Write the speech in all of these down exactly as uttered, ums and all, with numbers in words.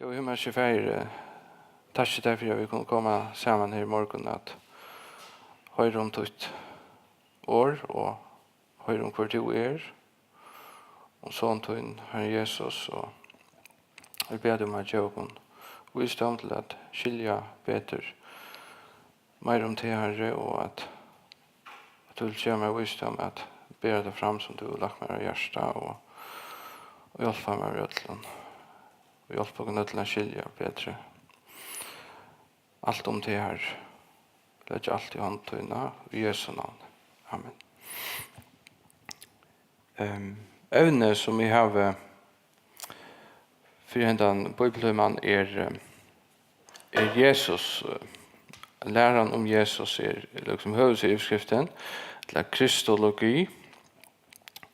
Góði himmalski Faðir, eh, takki tær fyri, at vit kunnu koma saman her í morgun at hoyra um títt orð og hoyra um, hvør tú er, um Son tín, Harrin Jesus, og vit biðja teg um at geva okkum vísdóm til at skilja betur meira um teg, Harri, og at, at tú vilt geva mær vísdóm at bera tað fram, sum tú hevur lagt mær á hjarta, og, og hjálpa mær við øllum, og hjálpa okkum øllum at skilja betri alt um teg, Harri. Leggja alt í hond tína, í Jesu navni. Amen. Ehm, evnið, sum eg havi fyri hendan bíbliutíman, er, eh, er Jesus. Læran um Jesus er, er líkasum høvuðsyvirskriftin, ella kristologi.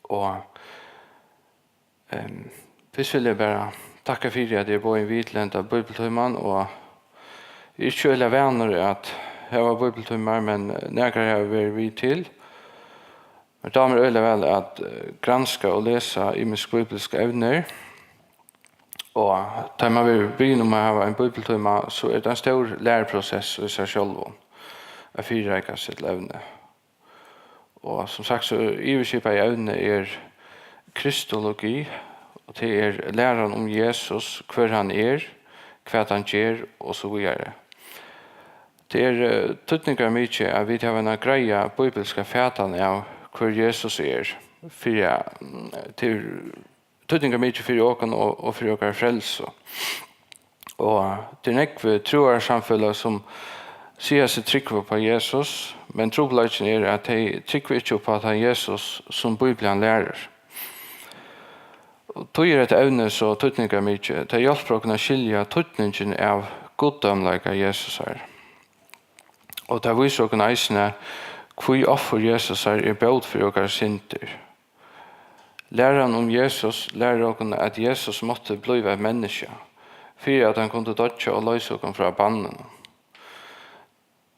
Og, ehm, fyrst vil eg bara takka fyri, at eg eri boðin við til henda bíbliutíman, og eg eri ikki øgiliga vanur at hava bíbliutímar, men nakrar havi eg verið við til. Mær dámar øgiliga væl at, eh, granska og lesa ymisk bíblisk evnir. Og tá man verður biðin um at hava ein bíbliutíma, so er tað ein stór læruprosess í sær sjálvum at fyrireika seg til evnið. Og sum sagt, so yvirskipaða evnið er kristologi, og tað er læran um Jesus, hvør hann er, hvat hann ger, og so víðari. Tað er, eh, týdningarmikið, at vit hava eina greiða bíbliska fatan av, hvør Jesus er, fyri at, mm, tað er týdningarmikið fyri okkum og, og fyri okkara frelsu. Og tað er nógv trúarsamfeløg, sum siga seg trúgva upp á Jesus, men trupulleikin er, at tey trúgva ikki upp á tann Jesus, sum Bíblian lærir. Og tí er hetta evnið so týdningarmikið. Tað hjálpir okkum at skilja týdningin av guddómleika Jesusar. Og tað vísir okkum eisini, hví offur Jesusar er bót fyri okkara syndir. Læran um Jesus lærir okkum, at Jesus mátti blíva eitt menniskja, fyri at hann kundi doyggja og loysa okkum frá banninum.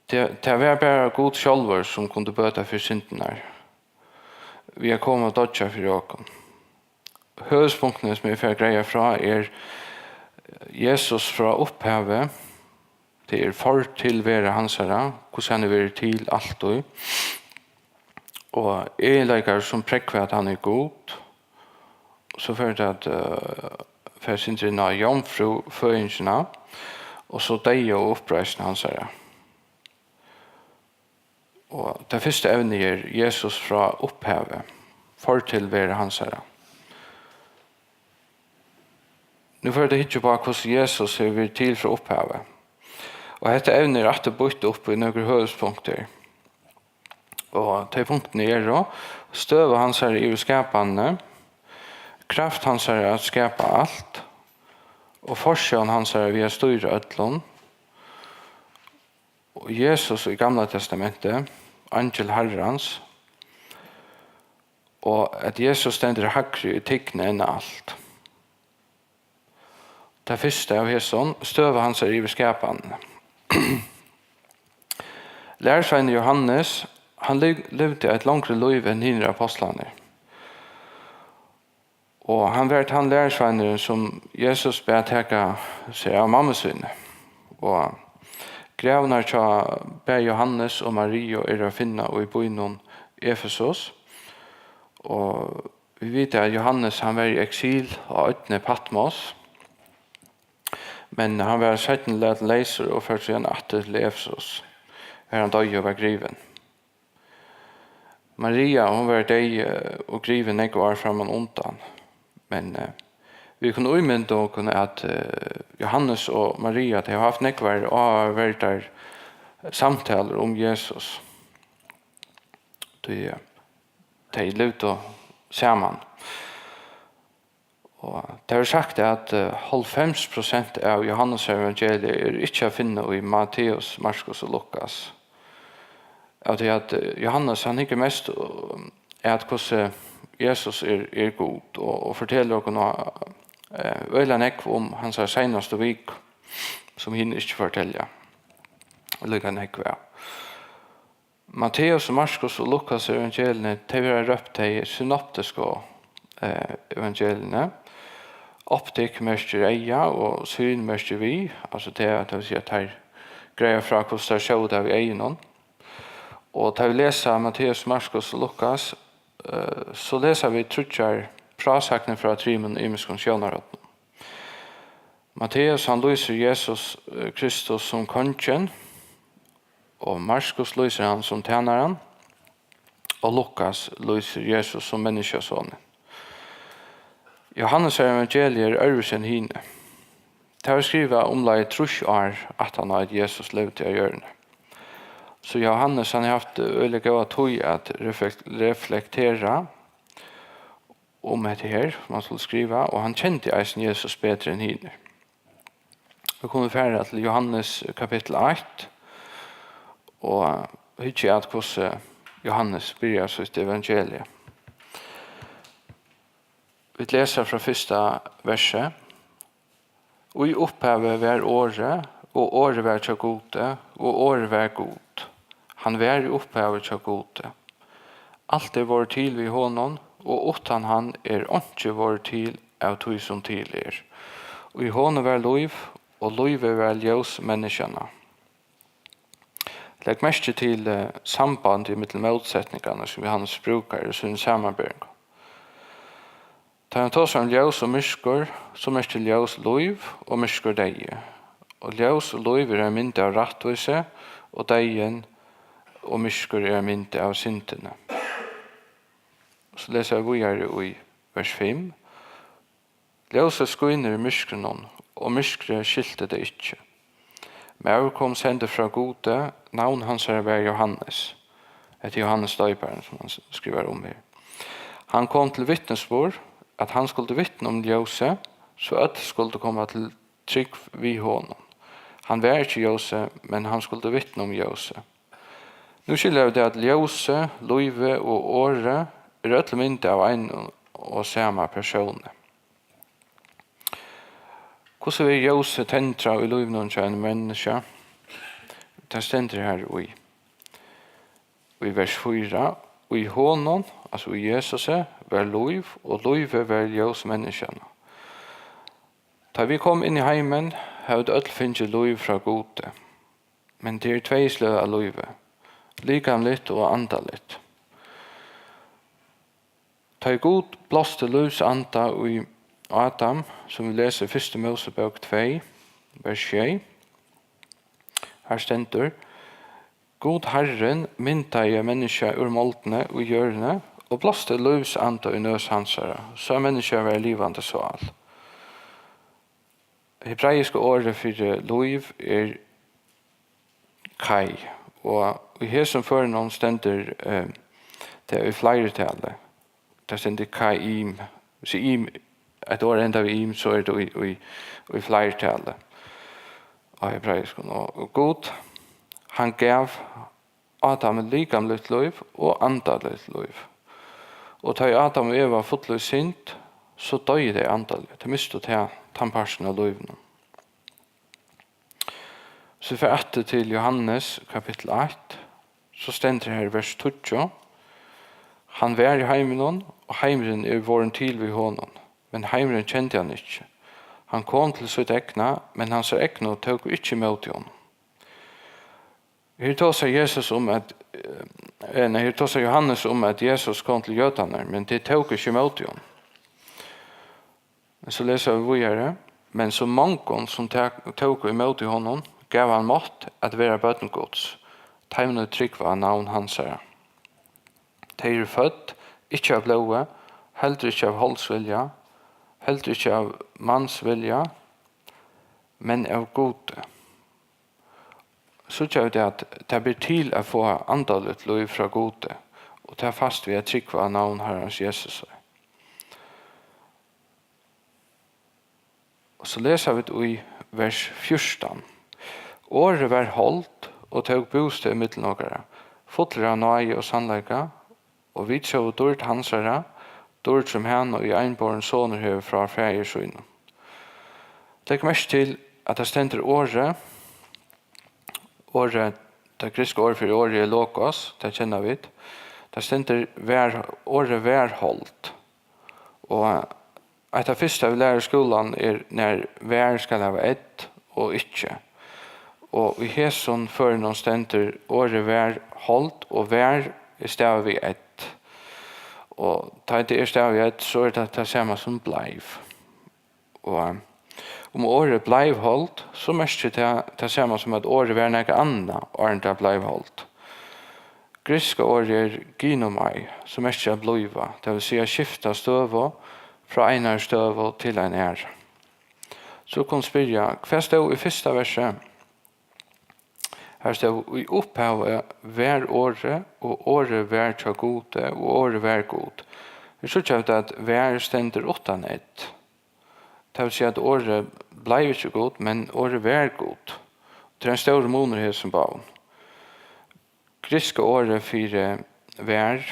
Tað, tað var bara Gud sjálvur, sum kundi bøta fyri syndirnar, við at koma og doyggja fyri okkum. Høvuðspunktini, sum eg fari at greiða frá, er Jesus frá upphavi, tað er fortilvera hansara, hvussu hann hevur verið til altíð, og eginleikar, sum prógva, at hann er Gud. So fer tað at, eh, fer sindur inn á jomfrúføðingina, og so deyða og uppreisn hansara. Og tað fyrsta evnið er Jesus frá upphavi, fortilvera hansara. Nú fer tað at hyggja upp á, hvussu Jesus hevur verið til frá upphavi. Og hetta evnið er aftur býtt upp í nøkur høvuðspunktir. Og tey punktini eru: støða hansara yvir skapanini, kraft hansara at skapa alt, og forsjón hansara við at stýra øllum, og Jesus í Gamla Testamenti, eingil Harrans, og at Jesus stendur hægri í tigni enn alt. Tað fyrsta av hesum, støða hansara yvir skapanini. Lærisveinur Jóhannes, hann liv-, livdi eitt longri lív enn hinir apostlarnir. Og hann var tann lærisveinurin, sum Jesus bað taka seg av mammu síni. Og gravirnar hjá bæði Jóhannes og Mariu eru at finna í býnum Efesus. Og vit vita, at Jóhannes, hann var í eksil á oynni Patmos. Men hann var seinni latin leysur og fór síðan aftur til Efesus, har hann doyði og var grivin. Maria, hon var deyð, eh, og grivin nógv ár framman undan. Men, eh, vit kunnu ímynda okkum, at, eh, Jóhannes og Maria, tey hava havt nógvar áhugaverdar samtalur um Jesus. Tí, eh, tey livdu saman. Og tað verður sagt, at, eh, hálvfems prosent av Jóhannes evangeliet er ikki at finna í Matteus, Markus og Lukas. Av tí at, eh, Jóhannes, hann hyggur mest, eh, at hvussu Jesus er, er Gud, og, og fortelur okkum, eh, øgiliga nógv um hansara seinastu viku, sum hini ikki fortelja líka nógv av. Matteus, Markus og Lukas evangeliini, tey verða rópt tey synoptisku, eh, evangeliini. Optik merkir eyga og syn merkir við, altso tað, tað vil siga, at teir greiða frá, hvussu teir sóu tað við eygunum. Og tá vit lesa Matteus, Markus og Lukas, eh, so lesa vit tríggjar frásagnir frá trimum ymiskum sjónarhornum. Matteus, hann lýsir Jesus, eh, Kristus sum kongin, og Markus lýsir hann sum tænaran, og Lukas lýsir Jesus sum menniskjusonin. Jóhannes evangeliið er øðrvísi enn hini. Tað var skrivað umleið trýss ár aftan á, at Jesus livdi á jørðini. So Jóhannes, hann hevur havt øgiliga góða tíð at reflek-, reflektera um hetta her, sum hann skuldi skriva, og hann kendi eisini Jesus betri enn hinir. Vit kunnu fara til Jóhannes kapittul eitt og hyggja at, hvussu Jóhannes byrjar sítt evangelium. Vit lesa frá fyrsta versi. Í upphavi var Orðið, og Orðið var hjá Gudi, og Orðið var Gud. Hann var í upphavi hjá Gudi. Alt er vorðið til við honum, og uttan hann er einki vorðið til av tí, sum til er. Í honum var lív, og lívið var ljós menniskjanna. Legg merki til, eh, sambandið millum mótsetningarnar, sum Jóhannes brúkar í sínum samanberingum. Tá hann tosar um ljós og myrkur, so merkir ljós lív og myrkur deyði. Og ljós og lív er ein mynd av rættvísi, og deyðin og myrkur er ein mynd av syndini. So lesa vit víðari í vers fimm. Ljósið skínur í myrkrinum, og myrkrið skilti tað ikki. Maður kom sendur frá Gudi, navn hansara var Jóhannes. Hetta er Jóhannes Doyparin, sum hann s-, skrivar um her. Hann kom til vitnisburð, at hann skuldi vitna um ljósið, so øll skuldu koma til trúgv við honum. Hann var ikki ljósið, men hann skuldi vitna um ljósið. Nú skilja vit, at ljósið, lívið og orðið eru øll mynd av einum og sama persóni. Hvussu verður ljósið tendrað í lívinum hjá einum menniskja? Tað stendur her í, í vers fýra: Í honum, altso í Jesusi, var lív, og lívið var ljós menniskjanna. Tá vit komu inn í heimin, hava vit øll fingið lív frá Gudi. Men tað eru tvey sløg av lívi, likamligt og andaligt. Tá ið Gud blásti lívsanda í Adam, sum vit lesa í fyrstu Mósebók tvey, vers sjey, har stendur: Gud Harrin myndaði menniskjað úr moldini í jørðini og blásti lívsanda í nøs hansara, so at menniskjað varð livandi sál. Hebraiska orðið fyri lív er kai, og í hesum førinum stendur, eh, tað í fleirtali. Tað stendur kaim. Hvis im, eitt orð endar við im, so er tað í, í, í fleirtali á hebraiskum. Og, og Gud, hann gav Adam likamligt lív og andaligt lív. Og tá ið Adam og Eva fullu í synd, so doyðu tey andaliga. Tey mistu ta, tann partin av lívinum. So vit fara aftur til Jóhannes kapittul eitt, so stendur her í vers tíggju: Hann var í heiminum, og heimurin er vorðin til við honum, men heimurin kendi hann ikki. Hann kom til sítt egna, men hansara egnu tóku ikki ímóti honum. Her tosar Jesus um at, eh, nei, her tosar Jóhannes um, at Jesus kom til jødarnar, men tey tóku ikki ímóti honum. Men so lesa vit víðari: Men so mongum, sum tak-, tóku ímóti honum, gav hann mátt at vera børn Guds, teimum, ið trúgva á navn hansara. Tey eru fødd, ikki av blóði, heldur ikki av holdsvilja, heldur ikki av mansvilja, men av Gudi. Síggja vit, at tað ber til at fáa andaligt lív frá Gudi, og tað fæst við at trúgva á navn Harrans Jesus. Og so lesa vit í vers fjúrtan: Orðið varð hold og tók bústað millum okkara, fullur av náði og sannleika, og vit sóu dýrd hansara, dýrd, sum hana, ið einborin sonur hevur frá faðir sínum. Legg merki til, at tað stendur orðið, orðið, tað grikska orðið fyri orðið er logos, tað kenna vit. Tað stendur var, orðið var hold. Og Eitt av fyrsta, vit læra í skúlanum, er, nær var skal hava ð og ikki. Og í hesum førinum stendur orðið var hold, og var er stavað við ð. Og tá ið tað er stavað við ð, so er tað tað sama sum bleiv. Og um orðið bleiv hold, so merkir tað tað sama sum at orðið var nakað annað, áðrenn tað bleiv hold. Grikska orðið er ginomai, sum merkir at blíva, tað vil siga skifta støðu frá einari støðu til eina aðra. So kunnu spyrja, hvat stóð í fyrsta versi? Har stóð: "Í upphavi var Orðið, og Orðið var hjá Gudi, og Orðið var Gud." Vit síggja, at var stendur uttan ð. Tað vil siga, at Orðið bleiv ikki Gud, men Orðið var Gud. Tað er ein stórur munur í hesum báðum. Grikska orðið fyri var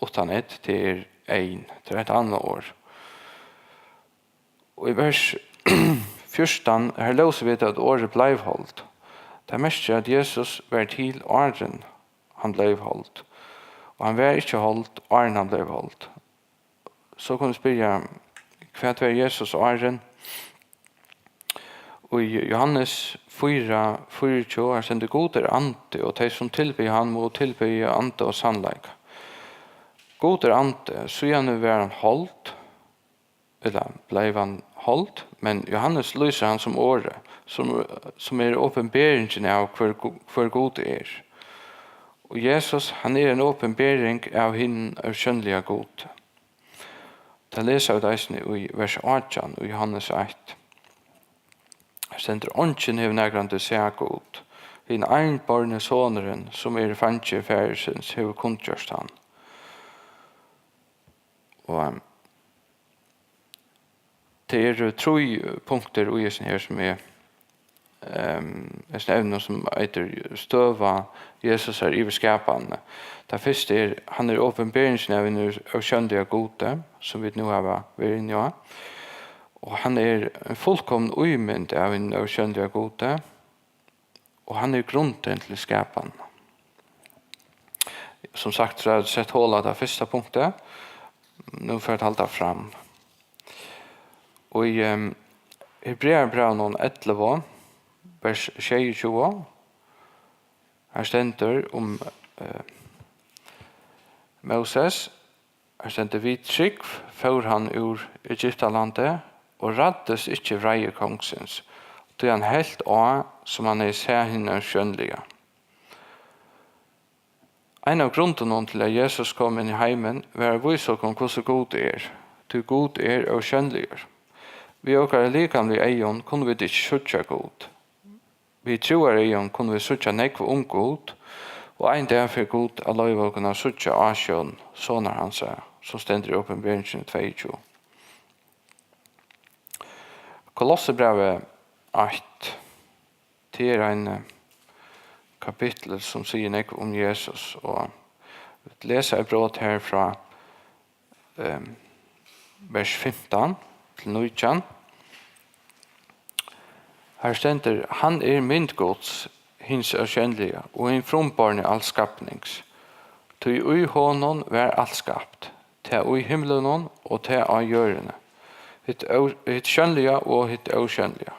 uttan ð, tað er ein. Tað er eitt annað orð. Og í vers fjúrtan, har lósu vit, at Orðið bleiv hold. Tað merkir, at Jesus var til, áðrenn hann bleiv hold. Og hann var ikki hold, áðrenn hann bleiv hold. So kunnu vit spyrja, hvat var Jesus áðrenn? Í Johannes fýra fýraogtjúgu, har stendur: "Gud er andi, og tey, sum tilbiðja hann, mugu tilbiðja andi og sannleika." Gud er andi, síðani var hann hold, ella bleiv hann hold, men Johannes lýsir hann sum Orðið, sum, sum er opinberingin av, hvør Gu-, hvør Gud er. Og Jesus, hann er ein opinbering av hinum ósjónliga Gudi. Tað lesa vit eisini í vers átjan í Johannes eitt. Har stendur: "Eingin hevur nakrantíð sæð Gud. Hin einborni Sonurin, sum er í fangi Faðirsins, hevur kunngjørt hann." Og, ehm, tað eru trý punktir í hesum her, sum er, ehm, hesum evnum, sum eitur støða Jesusar yvir skapanini. Tað fyrsta er, hann er opinberingin av hinum ósjónliga Gudi, sum vit nú hava verið inni á. Og hann er ein fullkomin ímynd av hinum ósjónliga Gudi. Og hann er grundin til skapan. Sum sagt, so er sett hol á tað fyrsta punktið. Nú fer at halda fram. Og í, ehm, Hebrearabrævinum ellivu, vers sjeyogtjúgu, har stendur um, eh, Móses, Har stendur: "Við trúgv fór hann úr Egyptalandi og ræddist ikki vreiði kongsins, tí hann helt á, sum hann hevði sæð hin ósjónliga." Ein av grundunum til, at Jesus kom inn í heimin, var at vísa okkum, hvussu Gud er, tí Gud er ósjónligur. Við okkara likamligu eygum kunnu vit ikki síggja Gud. Við trúaraugum kunnu vit síggja nógv um Gud, og ein dag fer Gud at loyva okkum at síggja ásjón Sonar hansara, sum stendur í Opinberingini tveyogtjúgu. Kolossebrævið eitt, tað er ein, eh, kapittul, sum sigur nógv um Jesus, og vit lesa eitt brot her frá, ehm, vers fimtan til nítjan. Har stendur: "Hann er mynd Guds, hins ósjónliga, og hin frumborni als skapnings. Tí í honum var alt skapt, tað í himlunum og tað á jørðini, hitt ó-, hitt sjónliga og hitt ósjónliga.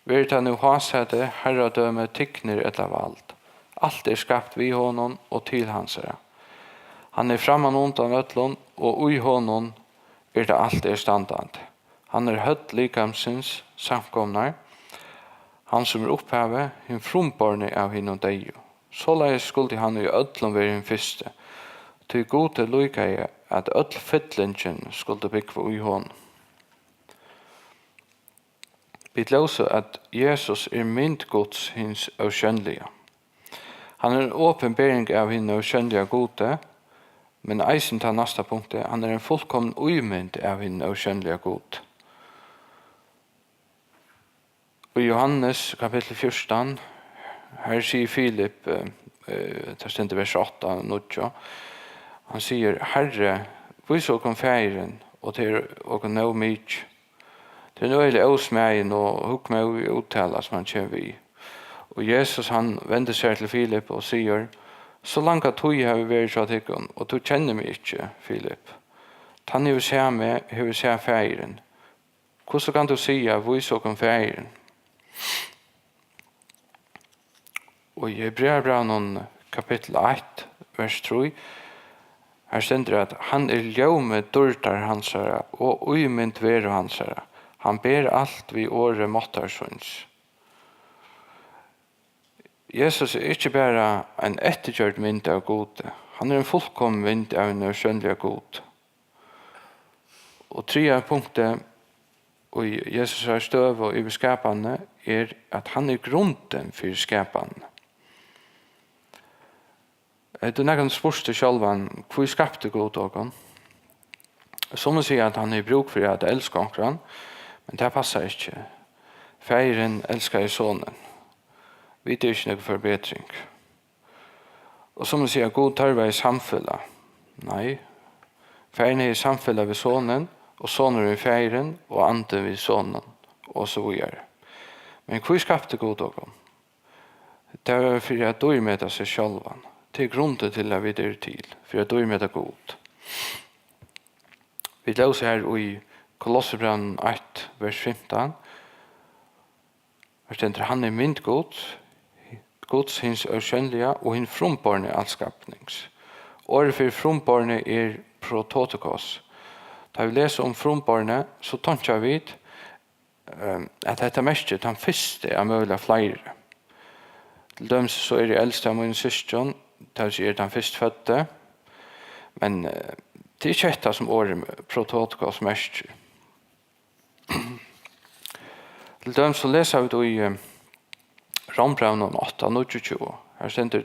Veri tað nú hásæti, harradømi, tignir ella vald. Alt er skapt við honum og til hansara. Hann er framman undan øllum, og í honum er tað alt er standandi. Hann er høvd likamsins, samkomnar, hann sum er upphavið, hin frumborni av hinum deyðu. Soleiðis skuldi hann í øllum vera hin fyrsti, tí Gudi líkaði, at øll fyllingin skuldi búgva í honum." Vit lósu, at Jesus er mynd Guds, hins ósjónliga. Hann er ein opinbering av hinum ósjónliga Gudi, men eisini tað næsta punktið, hann er ein fullkomin ímynd av hinum ósjónliga Gudi. Í Johannes kapittul fjúrtan, her sigur Filip, eh, eh, tað stendur vers átta og níggju, hann sigur: "Harri, vís okkum Faðirin, og tað er okkum nóg mikið." Tað er ein øgiligur ósmæðin og hugmóðin úttala, sum hann kemur við. Og Jesus, hann vendir sær til Filip og sigur: "So langa tíð havi eg verið hjá tykkum, og tú kennir meg ikki, Filip? Tann hevur sæð meg, hevur sæð Faðirin. Hvussu kann tú siga: Vís okkum Faðirin? Og í Hebrearabrævinum kapittul eitt, vers trý, har stendur, at hann er ljómi dýrdar hansara og ímynd veru hansara. Hann ber alt við orði máttar síns. Jesus er ikki bara ein eftirgjørd mynd av Gudi, hann er ein fullkomin mynd av einum ósjónliga Gud. Og triðja punktið í Jesusar støðu yvir skapanini er, at hann er grundin fyri skapanini. Hevur tú nakrantíð spurt teg sjálvan: Hví skapti Gud okkum? Summi siga, at hann hevur brúk fyri at elska onkran, men tað passar ikki. Faðirin elskaði sonin. Vit eru ikki nøkur forbetring. Og summi siga, at Gud tørvaði samfelag. Nei. Faðirin hevði samfelag við sonin, og sonurin við faðirin, og andin við sonin, og so víðari. Men hví skapti Gud okkum? Tað var fyri at dýrmeta seg sjálvan. Tað er grundin til, at vit eru til, fyri at dýrmeta Gud. Vit lósu har í Kolossebrævinum eitt, vers fimtan. Har stendur: Hann er mynd Guds, Guds hins ósjónliga og hin frumborni alls skapnings. Orðið fyri frumborni er prototokos. Tá vit lesa um frumborni, so tonkja vit, ehm, at hetta merkir tann fyrsti av møguliga fleiri. Til dømis so eri eg elst av mínum systkjum, tað vil siga, eg eri tann fyrstføddi, men, eh, tað er ikki hetta, sum orðið prototokos merkir. Til dømis so lesa vit í, eh, Rómbrævinum átta, níggjuogtjúgu. Har stendur: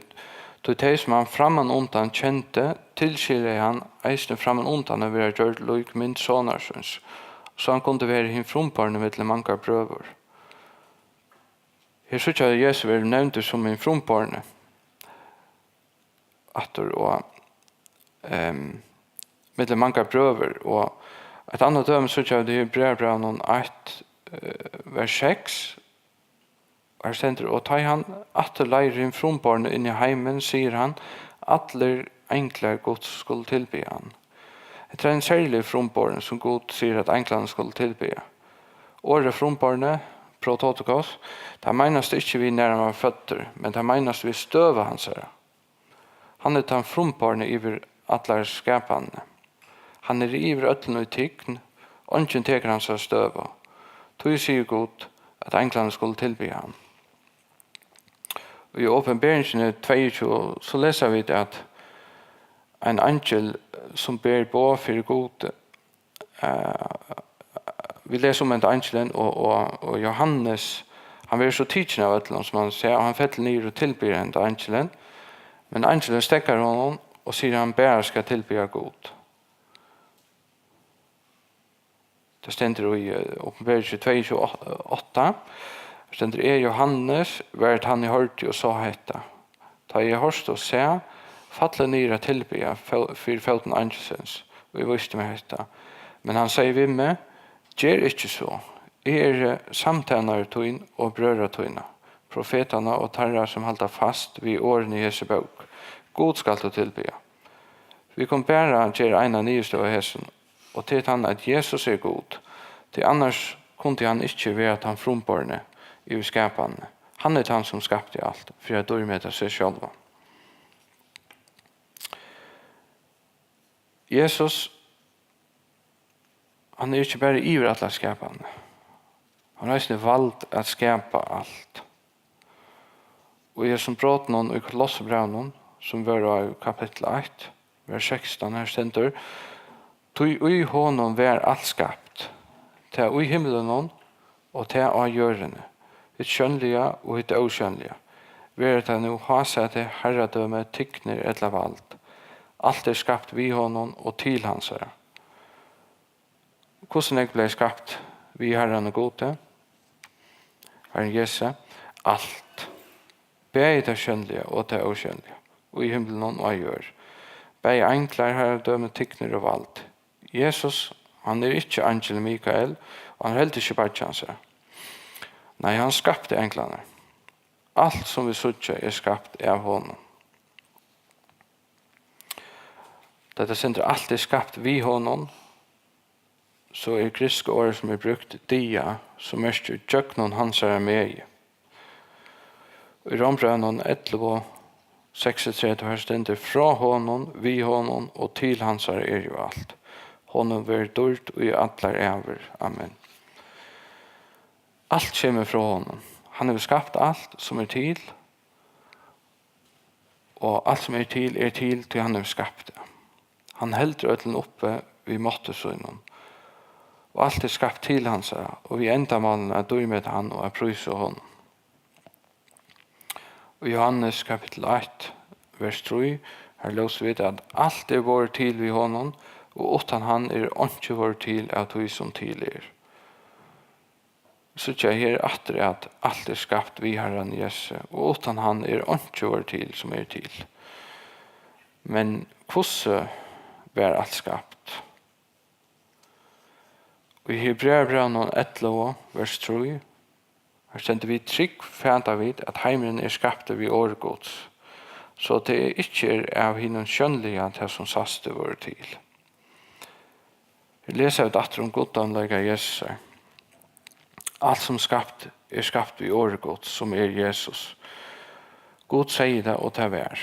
Tí tey, sum hann frammanundan kendi, tilskilaði hann eisini frammanundan at vera gjørd lík mynd sonar síns, so hann kundi vera hin frumborni millum mangar brøður. Her síggja vit, at Jesus verður nevndur sum hin frumborni. Aftur og, ehm, millum mangar brøður. Og eitt annað dømi síggja vit í Hebrearabrævinum eitt, eh, vers seks. Har stendur: Og tá ið hann aftur leiðir hin frumborni inn í heimin, sigur hann: Allir einglar Guds skulu tilbiðja hann. Hetta er ein serlig frumborni, sum Gud sigur, at einglarnir skulu tilbiðja. Orðið frumborni, prototokos, tað meinast ikki við, nær hann var føddur, men tað meinast við støðu hansara. Hann er tann frumborni yvir allari skapanini. Hann er yvir øllum í tign, eingin tekur hansara støðu. Tí sigur Gud, at einglarnir skulu tilbiðja hann. Í Opinberingini tveyogtjúgu, so lesa vit, at ein eingil, sum ber boð fyri Gud, eh, vit lesa um henda eingilin, og, og, og Jóhannes, hann verður so tikin av øllum, sum hann sær, og hann fellur niður og tilbiður henda eingilin. Men eingilin steðgar honum og sigur, hann bara skal tilbiðja Gud. Tað stendur í, eh, Opinberingin tveyogtjúgu átta, stendur: Eg, Jóhannes, var tann, ið hoyrdi og sá hetta. Tá eg hoyrdi og sá, fall eg niður at tilbiðja fó-, fyri fótum eingilsins, og eg vísti mær hetta. Men hann segði við meg: Ger ikki so. Eg eri samtænari tín og brøðra tína, profetanna og teirra, sum halda fast við orðini í hesi bók. Gud skalt tú tilbiðja. Vit kunnu bara gera eina niðurstøðu av hesum, og tað er tann, at Jesus er Gud. Tí annars kundi hann ikki vera tann frumborni yvir skapanini. Hann er tann, sum skapti alt, fyri at dýrmeta seg sjálvan. Jesus, hann er ikki bara yvir alla skapanina. Hann hevur eisini vald at skapa alt. Og í hesum brotinum í Kolossebrævinum, sum vóru í kapittul eitt, vers sekstan, har stendur: Tí í honum var alt skapt, tað í himlunum og tað á jørðini, hitt sjónliga og hitt ósjónliga, veri tað nú hásæti, harradømi, tignir ella vald. Alt er skapt við honum og til hansara. Hvussu nógv bleiv skapt við Harranum Gudi, Harranum Jesu? Alt. Bæði tað sjónliga og tað ósjónliga, í himlunum og á jørð. Bæði einglar, harradømi, tignir og vald. Jesus, hann er ikki eingilin Mikael, og hann er heldur ikki beiggi hansara. Nei, hann skapti einglarnar. Alt sum vit síggja er skapt av honum. Tá tað stendur, alt er skapt við honum, so er grikska orðið, sum er brúkt, dia, sum merkir gjøgnum hansara megi. Í Rómbrævinum ellivu seksogtretivu, har stendur: "Frá honum, við honum og til hansara er jú alt. Honum verður dýrd í allar ævir. Amen." Alt kemur frá honum. Hann hevur skapt alt, sum er til, og alt, sum er til, er til, tí hann hevur skapt tað. Hann heldur øllum uppi við mátti sínum, og alt er skapt til hansara, og við endamálið at dýrmeta hann og at prísa honum. Í Jóhannes kapittul eitt, vers trý, har lósu vit, at alt er vorðið til við honum, og uttan hann er einki vorðið til av tí, sum til er. Síggja her aftur, at alt er skapt við Harran Jesu, og uttan hann er einki vorðið til, sum er til. Men hvussu var alt skapt? Í Hebreabrævinum ellivu, vers trý, har stendur: "Við trúgv fata vit, at heimurin er skaptur við orði Guds, so tað ikki er av hinum sjónliga, tað sum sæst, er vorðið til." Her lesa vit aftur um guddómleika Jesusar. Alt sum skapt er skapt við orði Guds, sum er Jesus. Gud segði tað, og tað var.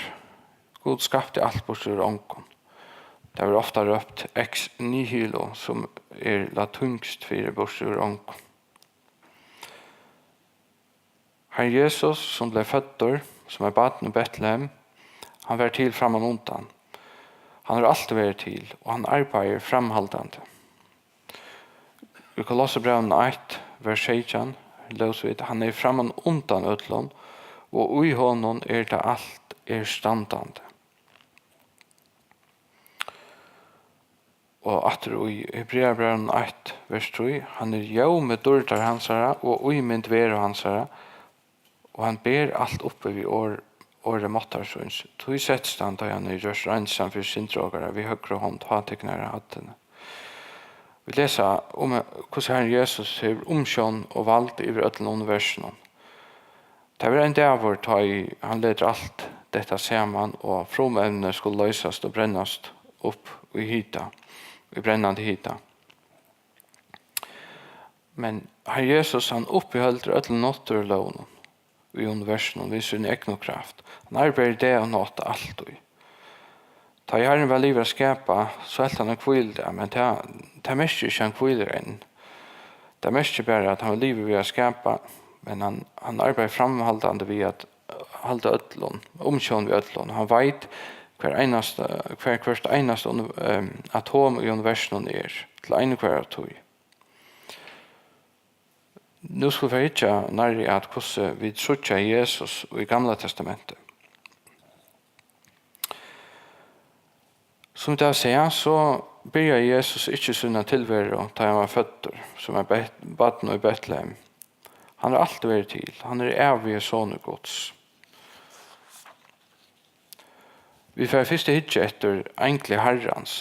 Gud skapti alt burtur úr ongum. Tað verður ofta rópt ex nihilo, sum er latínskt fyri burtur úr ongum. Harrin Jesus, sum bleiv føddur sum eitt barn í Betlehem, hann var til frammanundan. Hann hevur altíð verið til, og hann arbeiðir framhaldandi. Í Kolossabrævinum eitt, vers seytjan, lósu vit: "Hann er frammanundan øllum, og í honum er tað alt er standandi." Og aftur í Hebreabrævinum eitt, vers trý: "Hann er ljómi dýrdar hansara og ímynd veru hansara, og hann ber alt uppi við orð, orði máttar síns. Tí settist hann, tá hann hevði gjørt reinsan fyri syndir okkara, við høgru hond hátignara hæddini." Vit lesa um, hvussu Harrin Jesus hevur umsjón og vald yvir øllum universinum. Tað verður ein dagur, tá ið hann letur alt detta saman, og frumevnini skulu loysast og brennast upp í hita, í brennandi hita. Men Harrin Jesus, hann uppiheldur øllum náttúrulógum í universinum við síni egnu kraft. Hann arbeiðir dag og nátt altíð. Tá ið Harrin var liðugur at skapa, so helt hann ein hvíludag, men tað, tað merkir ikki, at hann hvílir enn. Tað merkir bara, at hann var liðugur við at skapa, men hann, hann arbeiðir framhaldandi við at halda øllum, umsjón við øllum. Hann veit, hvar einasta, hvar hvørt einasta uni-, ehm, atom í universinum er, til einhvørja tíð. Nú skulu vit hyggja nærri at, hvussu vit síggja Jesus í Gamla Testamenti. Sum vit hava sæð, so byrjaði Jesus ikki sína tilveru, tá hann var føddur, sum eitt bet-, barn í Betlehem. Hann hevur altíð verið til. Hann er evigi sonur Guds. Vit fara fyrst at hyggja eftir eingli Harrans.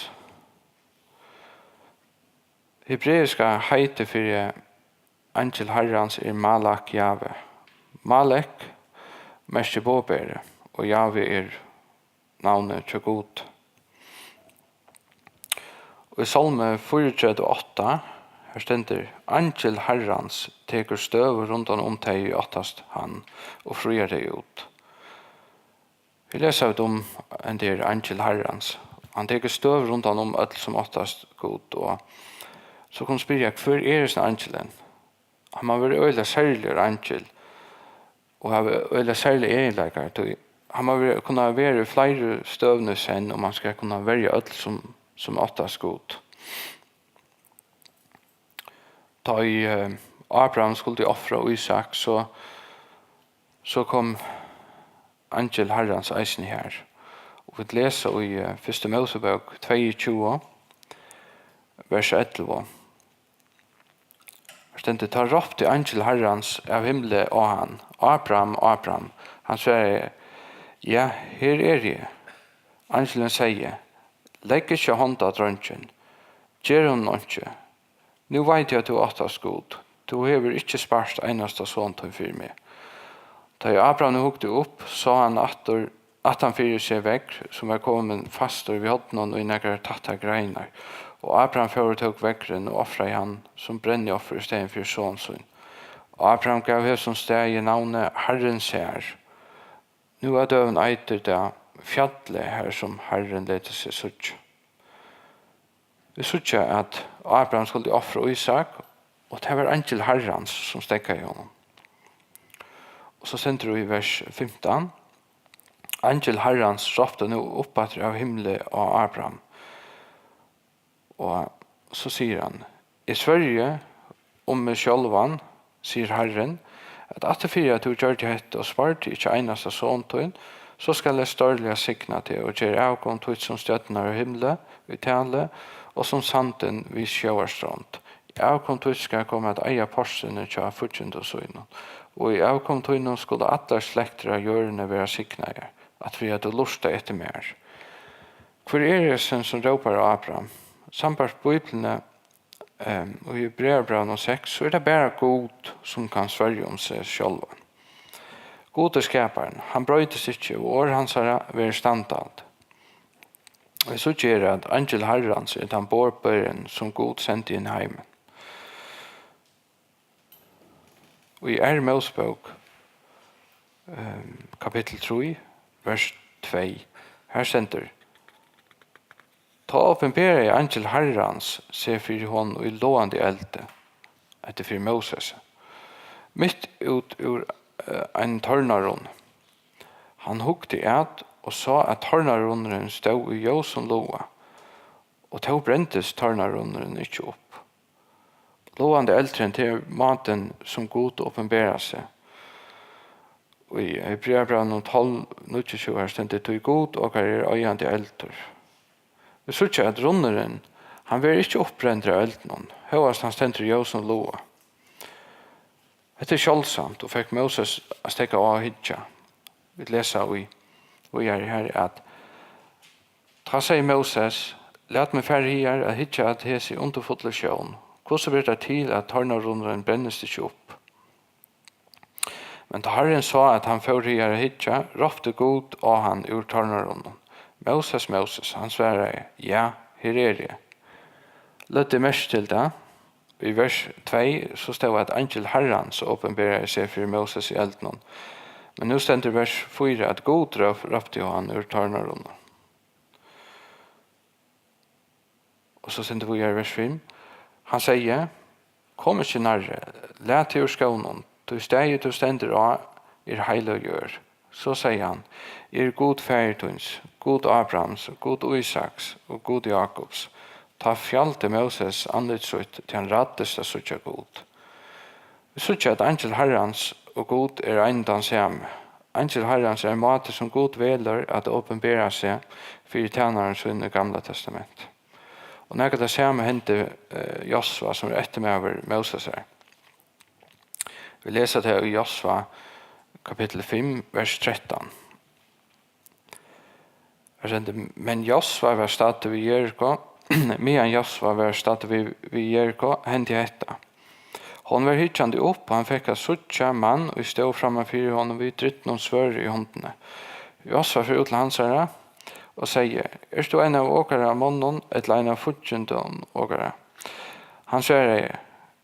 Hebreiska heitið fyri eingil Harrans er Malak Jave. Malek merkir boðberi, og Jave er navnið hjá Gud. Í Sálmi fýraogtretivu átta, har stendur: "Eingil Harrans tekur støðu rundan um tey, ið óttast hann, og fríar tey út." Vit lesa vit um henda her eingil Harrans. Hann tekur støðu rundan um øll, sum óttast Gud, og so kunnu spyrja: "Hvør er hesin eingilin?" Hann má vera øgiliga serligur eingil og hava øgiliga serligar eginleikar, tí hann má vera, kunna vera í fleiri støðum í senn, um hann skal kunna verja øll, sum, sum óttast Gud. Tá ið, eh, Abraham skuldi ofra Ísak, so, so kom eingil Harrans eisini har. Og vit lesa í, eh, fyrstu Mósebók tveyogtjúgu, vers ellivu. Har stendur: "Tá rópti eingil Harrans av himli á hann: 'Abraham, Abraham.' Hann svaraði: 'Ja, her eri eg.' Eingilin segði: 'Legg ikki hond á drongin. Ger honum einki. Nú veit eg, at tú óttast Gud. Tú hevur ikki spart einasta son tín fyri meg.' Tá ið Abraham nú hugdi upp, sá hann aftur, aftan fyri seg veðr, sum var komin fastur við horninum í nakrar tættar greinar, Og Abraham fór og tók veðrin og ofraði hann sum brennioffer í staðin fyri son sín. Og Abraham gav hesum staði navnið Harrin sær. Nú á døgum eitur tað fjallið, har sum Harrin letur seg síggja. Vit síggja, at Abraham skuldi ofra Ísak, og tað var eingil Harrans, sum steðgaði honum. Og so stendur í vers fimtan: Eingil Harrans rópti nú upp aftur av himli á Abraham. Og so sigur hann: Eg svørji um meg sjálvan, sigur Harrin, at aftur fyri at tú gjørdi hetta og spardi ikki einasta son tín, so skal eg stórliga signa teg og gera avkom títt sum stjørnurnar á himli í tali og sum sandin við sjóvarstrond. Avkom títt skal koma at eiga portrið hjá fíggindum sínum, og í avkom tínum skulu allar slektir á jørðini vera signaðar, at fyri at tú lurta eftir mær. Hvør er hesin, sum rópar á Abraham? Sambært Bíbliuni, ehm, og í Hebrearabrævinum seks, so er tað bara Gud, sum kann svørja um seg sjálvan. Gud er skaparin, hann broytist ikki, og orð hansara verður standhald. Vit síggja her, at eingil Harrans er tann boðberin, sum Gud sendi inn í heimin. Og í Aðru Mósebók, ehm, kapittul trý, vers tvey, har stendur: Tá opinberaði eingil Harrans seg fyri honum í logandi eldi, hetta er fyri Mósesi, mitt út úr, eh, einum tornarunni. Hann hugdi at og sá, at tornarunnurin stóð í ljósum loga, og tó brendist tornarunnurin ikki upp. Logandi eldurin, tað er mátin, sum Gud opinberar seg. Í Hebrearabrævinum tólv níggjuogtjúgu, har stendur: Tí Gud okkara er oyðandi eldur. Vit síggja, at runnurin, hann verður ikki uppbrendur av eldinum, hóast hann stendur í ljósum loga. Hetta er sjáldsamt og fekk Móses at steðga á at hyggja. Vit lesa í, víðari her, at: Tá segði Móses: Lat meg fara higar at hyggja at hesi undurfullu sjón. Hvussu ber tað til, at tornarunnurin brennist ikki upp? Men tá Harrin sá, at hann fór higar at hyggja, rópti Gud á hann úr tornarunninum: Móses, Móses! Hann svaraði: Ja, her eri eg. Løgdu tit merki til tað? Í vers tvey, so stóð, at eingil Harrans opinberaði seg fyri Móses í eldinum. Men nú stendur í vers fýra, at Gud róp-, rópti á hann úr tornarunninum. Og so stendur víðari í vers fimm: Hann segði: Kom ikki nærri, lat teg úr skónum, tí staðið, tú stendur á, er heiløg jørð. So segði hann: Eg eri Gud faðir tíns, Gud Abrahams, Gud Ísaks og Gud Jákups. Tá fjaldi Móses andlit sítt, tí hann ræddist at síggja Gud. Vit síggja, at eingil Harrans og Gud er ein og tann sami. Eingil Harrans er ein máti, sum Gud velur at opinbera seg fyri tænarum sínum í Gamla Testamenti. Og nakað tað sama hendi, eh, Josva, sum er eftirmaður Mósesar. Vit lesa tað í Josva, kapittul fimm, vers trettan. Har stendur: Men Josva var staddur við Jeriko, meðan Josva var staddur við, við Jeriko, hendi hetta. Hon var hyggjandi upp, og hann fekk at síggja mann, ið stóð framman fyri honum við drýtnum svørði í hondini. Josva fer út til hansara og segði: Ert tú ein av okkara monnum, ella ein av fíggindum okkara? Hann svaraði: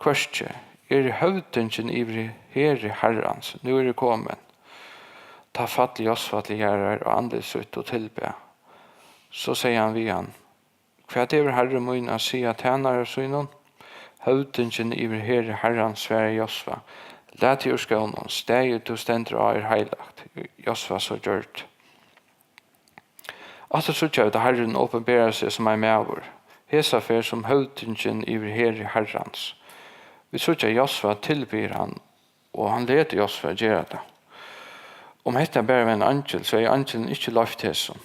Hvørki, eg eri høvdingin yvir heri Harrans, nú eri eg komin. Tá fall Josva til jarðar á andlit sítt og tilbað. So segði hann við hann: Hvat hevur harri mín at siga tænara sínum? Høvdingin yvir heri Harrans svaraði Josva: Lat teg úr skónum, staðið, tú stendur á, er heilagt. Josva so gjørdi. Aftur síggja vit, at Harrin opinberar seg sum ein maður, hesa ferð sum høvdingin yvir heri Harrans. Vit síggja, at Josva tilbiður hann, og hann letur Josva gera tað. Um hetta bara var ein eingil, so hevði eingilin ikki loyvt hesum.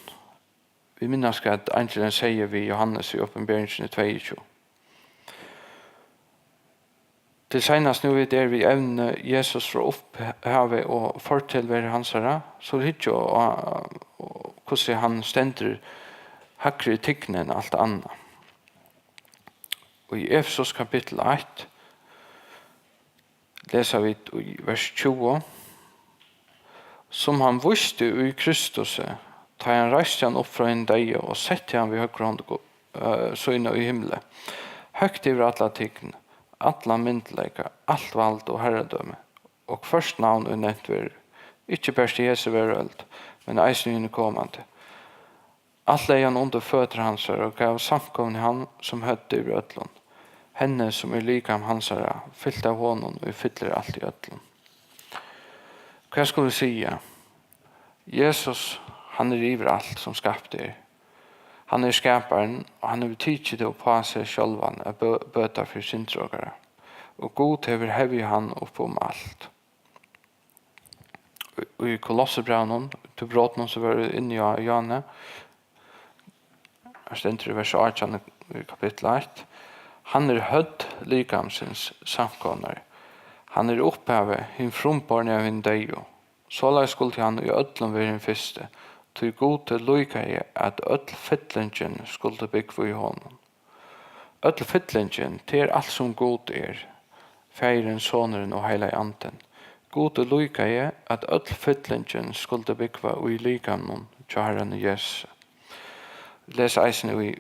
Vit minnast, hvat eingilin segði við Jóhannes í Opinberingini tveyogtjúgu. Til seinast, nú vit eru við evnið Jesus frá upphavi og fortilveru hansara, so hyggja á, á, hvussu hann stendur hægri í tigni enn alt annað. Og í Efesus kapittul eitt lesa vit í vers tjúgu: Sum hann vísti í Kristusi, tá ið hann reisti hann upp frá hinum deyðu og setti hann við høgru hond Gu-, eh, sína í himli. Høgt yvir alla tign, allan myndugleika, alt vald og harradømi, og hvørt navn, ið nevnt verður, ikki bert í hesi verøld, men eisini í hini komandi. Alt legði hann undir føtur hansara og gav samkomuni hann sum høvd yvir øllum, henni, sum er likam hansara, fylt av honum, ið fyllir alt í øllum. Hvat skulu vit siga? Jesus, hann er yvir alt, sum skapt er. Hann er skaparin, og hann hevur tikið tað upp á seg sjálvan at bø-, bøta fyri syndir okkara. Og Gud hevur hevjað hann upp um alt. Í, í Kolossebrævinum, til brotinum, sum vit vóru inni á, Jóhanne, her stendur í vers átjan í kapittul eitt: Hann er høvd likamsins, samkomnar. Hann er upphavið, hin frumborni av hinum deyðu. Soleiðis skuldi hann í øllum vera hin fyrsti, tí Gudi líkaði, at øll fyllingin skuldi búgva í honum. Øll fyllingin, tað er alt, sum Gud er, Faðirin, Sonurin og Heilagi Andin. Gudi líkaði, at øll fyllingin skuldi búgva í likamnum hjá Harranum Jesusi. Les eisini í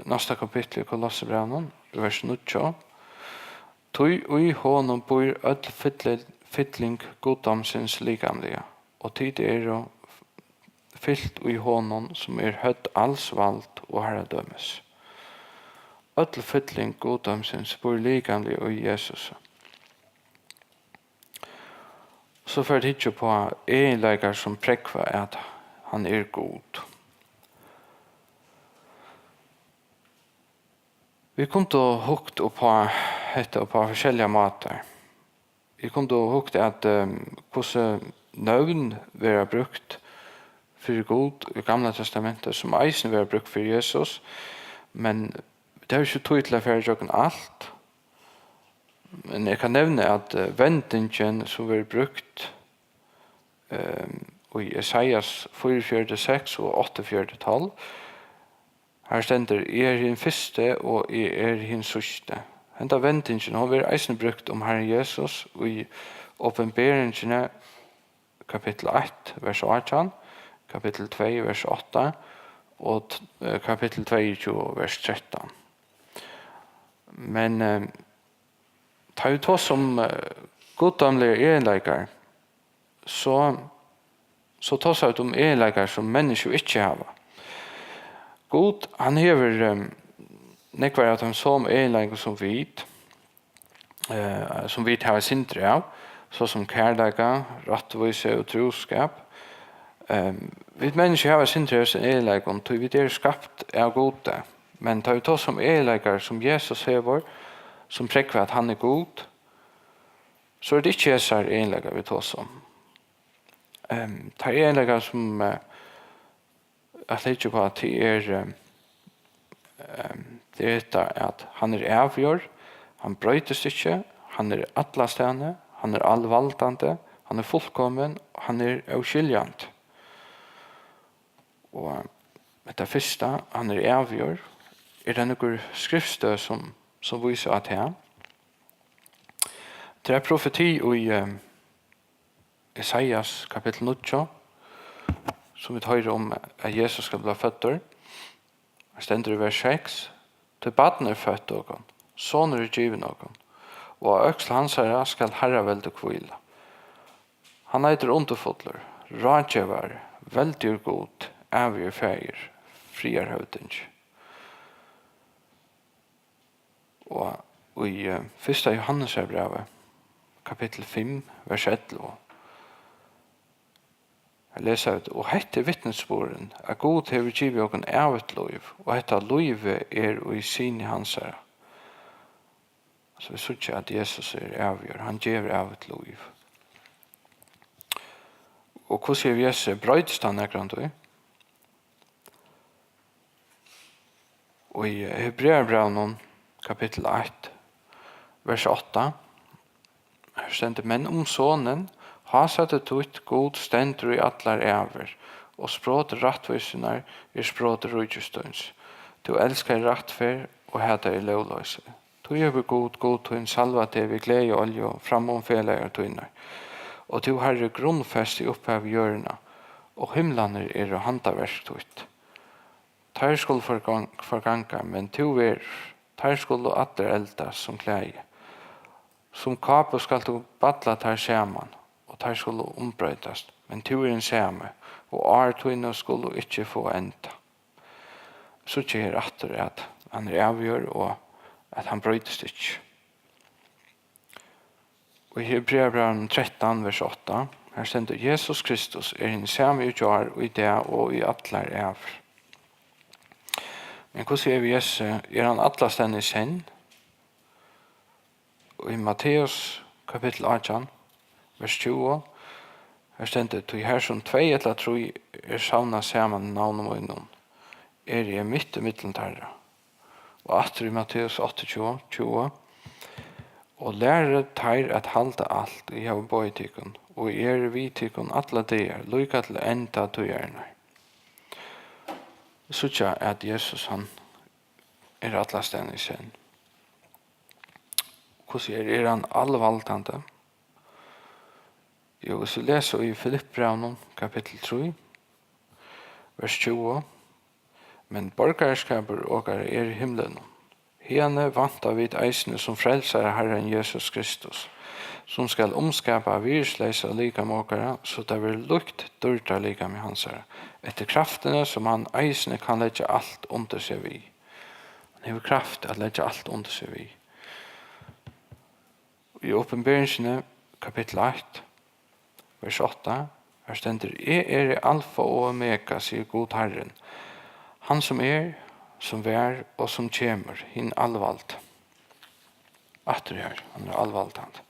næsta kapitli í Kolossebrævinum, í vers níggju: Tí í honum býr øll fylli-, fylling guddómsins likamliga, og tit eru fylt í honum, sum er høvd als vald og harradømis. Øll fylling guddómsins býr likamliga í Jesusi. So fer at hyggja upp á eginleikar, sum prógva, at hann er Gud. Vit kundu hugt upp á hetta upp á forskelligar mátar. Vit kundu hugt at, ehm, hvussu nøvn verða brúkt fyri Gud í Gamla Testamenti, sum eisini verða brúkt fyri Jesus. Men vit hava ikki tíð til at fara ígjøgnum alt. Men eg kann nevna, at, eh, vendingin, sum verður brúkt, ehm, í Esaias fýraogfjøruti seks og áttaogfjøruti tólv, har stendur: Eg eri hin fyrsti og eg eri hin síðsti. Henda vendingin, hon verður eisini brúkt um Harrin Jesus í Opinberingini, kapittul eitt, vers átjan, kapittul tvey, vers átta, og t-, eh, kapittul tveyogtjúgu, vers trettan. Men, eh, tá vit tosa um, eh, guddómligar eginleikar, so, so tosa vit um eginleikar, sum menniskju ikki hava. Gud, hann hevur, eh, nógvar av teimum somu eginleikum sum vit, eh, sum vit hava eitt sindur av, so sum kærleika, rættvísi og trúskap. Ehm, vit menniskju hava eitt sindur av hesum eginleikum, tí vit eru skapt av Gudi. Men tá vit tosa um eginleikar, sum Jesus hevur, sum prógva, at hann er Gud, so er tað ikki hesar eginleikar, vit tosa um. Ehm, teir eginleikar, sum, eh, at hyggja upp á, tað er, eh, eh, tað er hetta, at hann er ævigur, hann broytist ikki, hann er allastaðni, hann er alvaldandi, hann er fullkomin, hann er óskiljandi. Og hetta fyrsta, hann er ævigur, er tað nøkur skriftstøð, sum, sum vísir á tað? Tað er profeti í, eh, Esaias kapittul níggju, sum vit hoyra um, at Jesus skal blíva føddur. Her stendur í vers seks: Tí barn er føtt okkum, sonur er givin okkum, og á øksl hansara skal harraveldi hvíla. Hann eitur Undurfullur, Ráðgevari, Veldigur Gud, Ævigur Faðir, Friðarhøvdingi. Og í, eh, fyrsta Jóhannesarbrævi, kapittul fimm, vers ellivu, her lesa vit: Og hetta er vitnisburðurin, at Gud hevur givið okkum ævigt lív, og hetta lívið er í Syni hansara. So vit síggja, at Jesus er ævigur, hann gevur ævigt lív. Og hvussu er Jesus? Broytist hann nakrantíð? Og í Hebreabrævinum, kapittul eitt, vers átta, her stendur: Men um Sonin, hásæti títt, Gud, stendur í allar ævir, og sprot rættvísinnar er sprot ríkis tíns. Tú elskaði rættferð og hataði lógloysi. Tí hevur Gud, Gud tín, salvað teg við gleðiolju fram um felagar tínar, og tú, Harri, grundfesti í upphavi jørðina, og himlarnir eru handaverk títt. Teir skulu forgang-, forganga, men tú verður. Teir skulu allir eldast sum klæði. Sum kápu skalt tú balla teir saman, og teir skulu umbroytast, men tú ert hin sami, og ár tíni skulu ikki fáa enda. Síggja her aftur, at hann er ævigur, og at hann broytist ikki. Og í Hebreabrævinum trettan, vers átta, her stendur: "Jesus Kristus er hin sami í gjár, og í dag, og í allar ævir." Men hvussu er við Jesu? Er hann allastaðni í senn? Og í Matteus kapittul átjan, vers tjúgu, her stendur: "Tí har sum tvey ella trý er savnað saman í navni mínum, eri eg mitt ímillum teirra." Og aftur í Matteus áttaogtjúgu, tjúgu: "Og lærið teir at halda alt, ið eg havi boðið tykkum, og eg eri við tykkum allar dagar, líka til enda tíðarinnar." Síggja, at Jesus, hann er allastaðni í senn. Hvussu er, er hann alvaldandi? Jú, hvis vit lesa í Filippibrævinum, kapittul trý, vers tjúgu: "Men borgarskapur okkara er í himlunum. Hiðani vænta vit eisini sum frelsara Harran Jesus Kristus, sum skal umskapa virðisleysa likam okkara, so tað verður líkt dýrdarlikami hansara, eftir kraftini, sum hann eisini kann leggja alt undir seg við." Hann hevur kraft at leggja alt undir seg við. Í Opinberingini, kapittul eitt, vers átta, har stendur: "Eg eri Alfa og Omega, sigur Gud Harrin, hann sum er, sum var og sum kemur, hin alvaldi." Aftur her, hann er alvaldandi.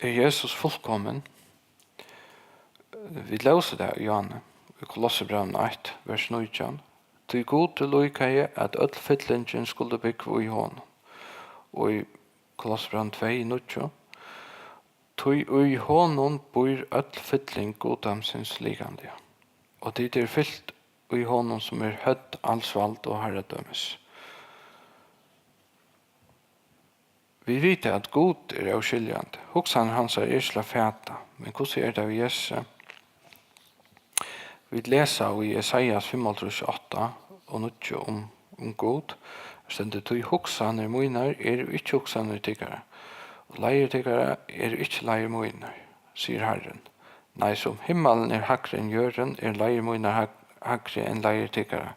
Er Jesus fullkomin? Vit lósu tað í Johannes, í Kolossebrævinum eitt, vers nítjan: "Tí Gudi líkaði, at øll fyllingin skuldi búgva í honum." Og í Kolossebrævinum tvey, níggju: "Tí í honum býr øll fylling guddómsins likamliga, og tit eru fylt í honum, sum er høvd als vald og harradømis." Vit vita, at Gud er óskiljandi. Hugsanir hansara eru ikki til at fata. Men hvussu er tað við Jesu? Vit lesa í Esaias fimmoghálvtrýss, átta og níggju um, um Gud. Har stendur: "Tí hugsanir mínar eru ikki hugsanir tykkara, og leiðir tykkara eru ikki leiðir mínar, sigur Harrin. Nei, sum himmalin er hægri enn jørðin, eru leiðir mínar hæg-, hægri enn leiðir tykkara.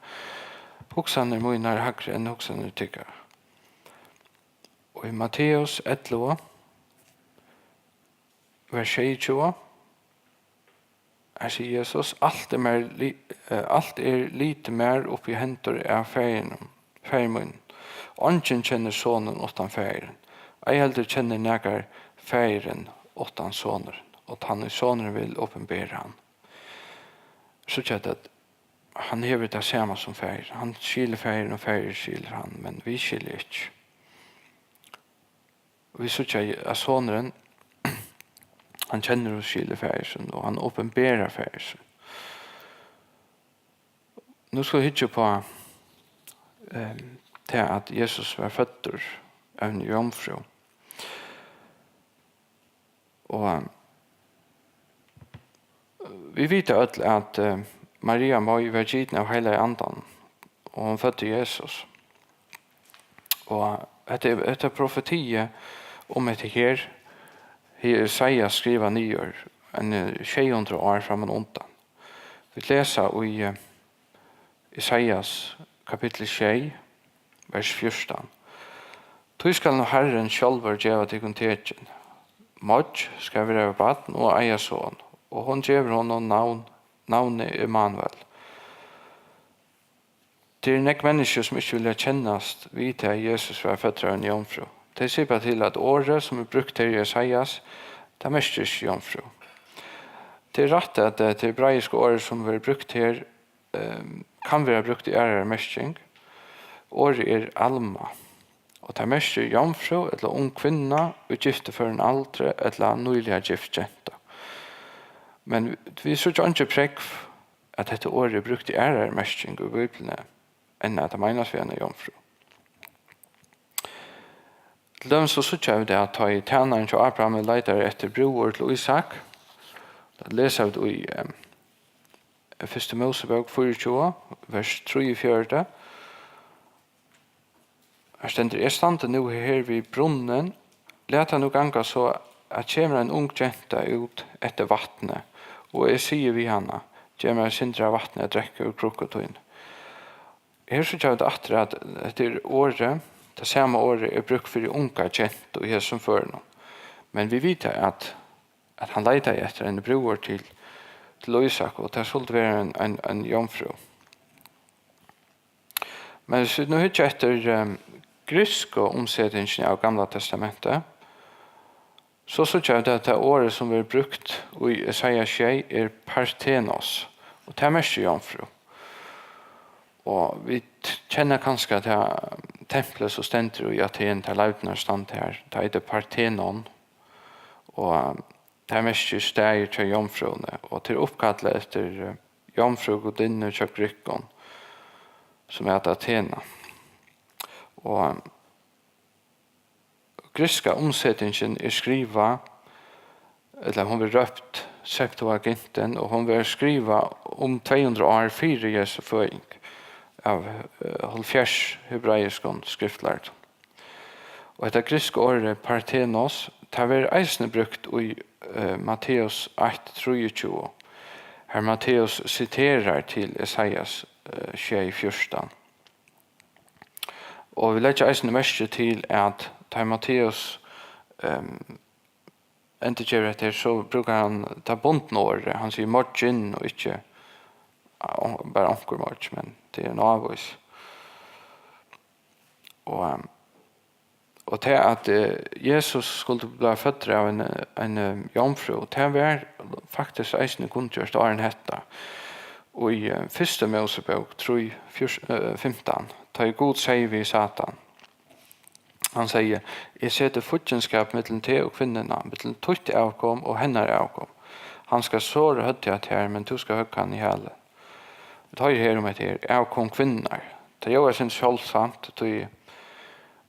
Hugsanir mínar eru hægri enn hugsanir tykkara." Og í Matteus ellivu, vers sjeyogtjúgu, her sigur Jesus: "Alt er mær li-, eh, alt er litið mær upp í hendur av Faðirinum, Faðir mínum. Eingin kennir Sonin uttan Faðirin, ei heldur kennir nakar Faðirin uttan Sonin, og tann ið Sonurin vil, opinbera hann." Síggja, at hann hevur tað sama sum Faðir. Hann skilur Faðirin, og Faðir skilur hann, men vit skilja ikki. Og vit síggja, at Sonurin, hann kennir og skilur Faðir sín, og hann opinberar Faðir sín. Nú skal vit hyggja upp á, eh, tað, at Jesus var føddur av eini jomfrú. Og, eh, vit vita øll, at, eh, Maria mei var gitin av Heilaga Andanum, og hon føddi Jesus. Og hetta er, hetta er profetiið um hetta her, hevur Esaias skrivað niður eini sjey hundrað ár framman undan. Vit lesa í, eh, Esaias kapittul sjey, vers fjúrtan: "Tí skal nú Harrin sjálvur geva tykkum tekin. Moyggj skal verða við barn og eiga son, og hon gevur honum navn, navnið Immanuel." Tað eru nógv menniskju, sum ikki vilja kennast við tað, at Jesus var føddur av eini jomfrú. Tey sipa til, at orðið, sum er brúkt her í Esaias, tað merkir ikki jomfrú. Tað er rætt, at, eh, tað hebraiska orðið, sum verður brúkt her, eh, kann vera brúkt í aðrari merking. Orðið er alma, og tað merkir jomfrú ella ung kvinna í gifturførum aldri ella nýliga gift genta. Men vit síggja eingi prógv, at hetta orðið er brúkt í aðrari merking í Bíbliuni, enn at tað meinast við eina jomfrú. Til dømis so síggja vit, at tá ið tænarin hjá Abrahami leitar eftir brúður til Ísak, tá lesa vit í, em, Fyrstu Mósebók fýraogtjúgu, vers trýogfjøruti. Har stendur: "Eg standi nú her við brunnin. Lat tað nú ganga so, at kemur ein ung genta út eftir vatni, og eg sigi við hana: Gev mær eitt sindur av vatni at drekka úr krukku tíni." Her síggja vit aftur, at hetta er orðið, tað sama orðið er brúkt fyri unga gentu í hesum førinum. Men vit vita, at, at hann leitaði eftir eini brúður til, til Ísak, og tað skuldi vera ein, ein, ein jomfrú. Men hvis vit nú hyggja eftir, ehm, griksku umsetingini av Gamla Testamenti, so síggja vit, at tað orðið, sum verður brúkt í Esaias sjey, er parthenos, og tað merkir jomfrú. Og vit kenna kanska tað templið, sum stendur í Aten, tær leivdirnar standa har, tað eitur Parthenon, og tað merkir staður hjá jomfrúnni, og tað er uppkallað eftir, eh, jomfrúgudinnu hjá grikkum, sum æt Athena. Og grikska umsetingin er skrivað, ella hon verður rópt Septuagintin, og hon verður skrivað um tvey hundrað ár fyri Jesu føðing av, eh, hálvfjerðs hebraiskum skriftlærdum. Og hetta grikska orðið parthenos, tað verður eisini brúkt í, eh, Matteus eitt trýogtjúgu, har Matteus siterar til Esaias, eh, sjey fjúrtan. Og vit leggja eisini merki til, at tá ið Matteus, ehm, endurgevur hetta her, so brúkar hann tað bundna orðið. Hann sigur morgin og ikki, ah, bara onkur morgin, men tað er ein ávís. Og, ehm, og tað, at, eh, Jesus skuldi blíva føddur av ein, ein, eh, jomfrú, tað var faktiskt eisini kunngjørt áðrenn hetta. Og í, eh, Fyrstu Mósebók trý, fjúr-, eh, fimtan, tá ið Gud segði við Satan, hann segði: "Eg seti fíggindskap millum teg og kvinnuna, millum títt avkom og hennar avkom. Hann skal sora høvdið á tær, men tú skal høgga hann í hælin." Vit hoyra her um hetta her, avkom kvinnunnar. Tað ljóðar eitt sindur sjálvsamt, tí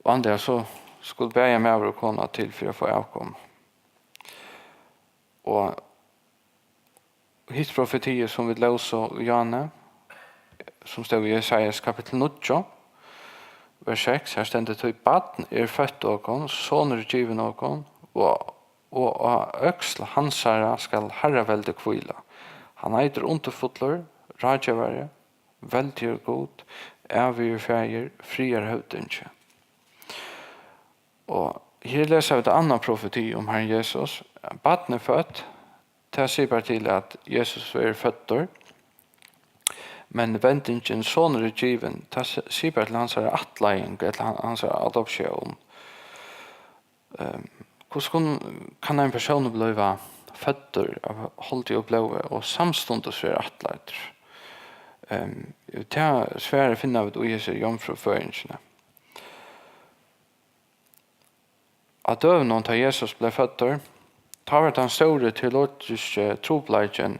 vanliga so skuldi bæði maður og kona til fyri at fáa avkom. Og hitt profetiið, sum vit lósu í áðni, sum stóð í Esaias kapittul níggju, vers seks, har stendur: "Tí barn er føtt okum, sonur er givin okum, og, og á øksl hansara skal harraveldi hvíla. Hann eitur undurfullur, ráðgevari, veldigur Gud, ævigur faðir, friðarhøvdingi." Og her lesa vit annað profeti um Harrin Jesus. Barn er føtt, tað sigur bara til, at Jesus verður føddur. Men vendingin, sonur er givin, tað s-, sigur bara til hansara ættleiðing, ella han-, hansara adoptión. Ehm, hvussu kun-, kann ein persónur blíva føddur av holdi og blóði og samstundis verða ættleiddur? Ehm, tað svarið finna vit í hesi jomfrúføðingini. Á døgunum, tá Jesus bleiv føddur, tá var tann stóri teologiski trupulleikin,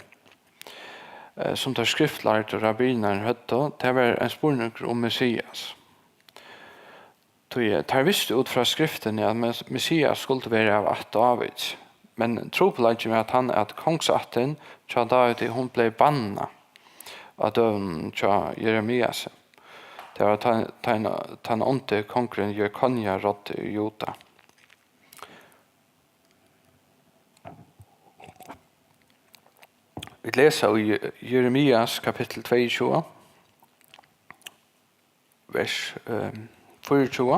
eh, sum teir skriftlærdu rabbinarnir høvdu, tað var ein spurningur um Messias. Tí, eh, teir vistu út frá Skriftini, at Mes-, Messias skuldi vera av ætt Dávids. Men trupulleikin var tann, at kongsættin hjá Dávidi, hon bleiv bannað á døgum hjá Jeremiasi. Tað var tann, tann, tann ondi kongurin Jekonja ráddi í Juda. Vit lesa í Jeremias kapittul tveyogtjúgu, vers, ehm, fýraogtjúgu.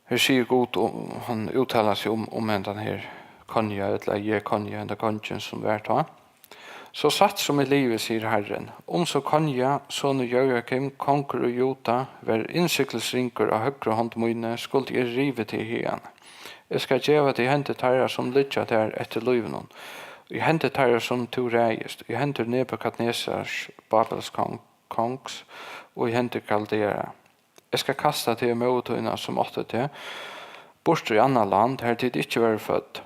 Her sigur Gud, og hann úttalar seg um, um hendan her Konja, ella Jekonja, hendan kongin sum var tá. "So satt sum eg livi, sigur Harrin, um so Konja, sonur Jóakim, kongur í Juda, var innsiglisringur á høgru hond míni, skuldi eg rivið teg í hagan. Eg skal geva teg í hendur teirra, sum liggja tær eftir lívinum, í hendur teirra, sum tú ræðist, í hendur Nebukadnesars, Babels kong-, kongs, og í hendur Kaldera. Eg skal kasta teg og móður tína, sum átti teg, burtur í annað land, har tit ikki vóru fødd.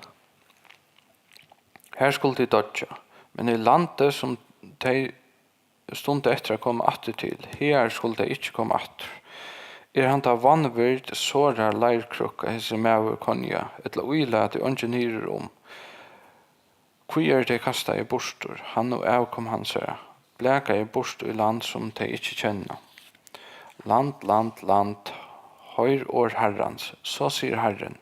Har skulu tit doyggja, men í landið, sum tey stundu eftir at koma aftur til, hagar skulu tey ikki koma aftur. Er handa vanvird, sora leirkrukka, hesi maður Konja, ella ílatið eingin hyrðir um?" Hví eru tey kastaði burtur, hann og avkom hansara, blakaði burt í land, sum tey ikki kenna? Land, land, land, hoyr orð Harrans. So sigur Harrin: